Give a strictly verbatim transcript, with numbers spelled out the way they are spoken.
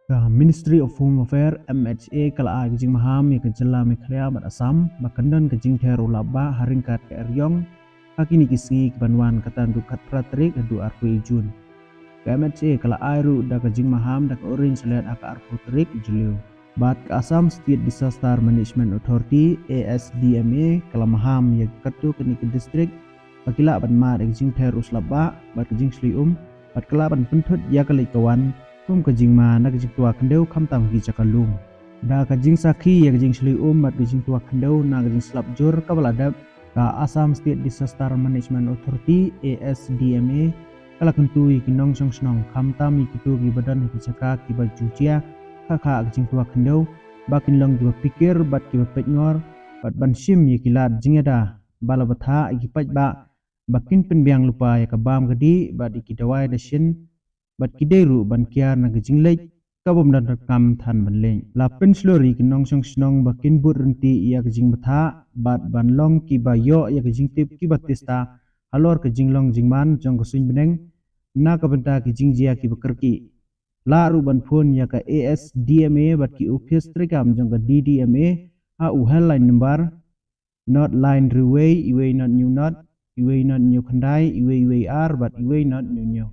Ka Ministry of Home Affairs, M H A, ka la ai ka jingmaham ïa ka jylla Meghalaya bad Assam ba kan don ka jingther u slap bah ha ryngkat ka eriong ha kine ki sngi ki ban wan, kata naduh khatphra tarik haduh arphew Jun. Ka M H A ka la ai ruh da ka jingmaham da ka orange alert ha ka arphew tarik Jylliew. Bad ka Assam State Disaster Management Authority, A S D M A, ka la maham ïa katto katne ki district ba ki lah ban mad ïa ka jingther u slap bah bad ka jingshlei um, bad ka lah ban pynthut ïa ka leit ka wan kum ka jingma na ka jingtwa khyndew khamtam ha ki jaka lum. Da ka jingsakhi ïa ka jingshlei um bad ka jingtwa khyndew na ka jingslap jur kaba la dep, ka Assam State Disaster Management Authority, A S D M A, ka la kyntu ïa ki nongshong shnong, khamtam ïa kito kiba don ha ki jaka kiba ju jia kha kha ka jingtwa khyndew, ba kin long kiba phikir bad kiba peitngor, bad ban shim ïa ki lad jingïada ba la bthah, ïa ki paidbah ba kin pynbiang lypa ïa ka bam ka dih bad ïa ki dawai dashin, bad ki dei ruh ban kiar na ka jingleit ka bym don rukom than ban leit. La pynshlur ïa ki nongshong shnong ba kin bud ryntih ïa ka jingbthah bad ban long kiba ïoh ïa ka jingtip kiba tista halor ka jinglong jingman jong ka suiñ bneng na ka bynta ki jingjia kiba kyrkieh. Lah ruh ban phone ïa ka A S D M A bad ki ophis treikam jong ka D D M A ha u helpline number not line hynriew wei, wei not hynñiew not, wei not hynñiew khyndai, wei wei ar bad wei not hynñiew hynñiew.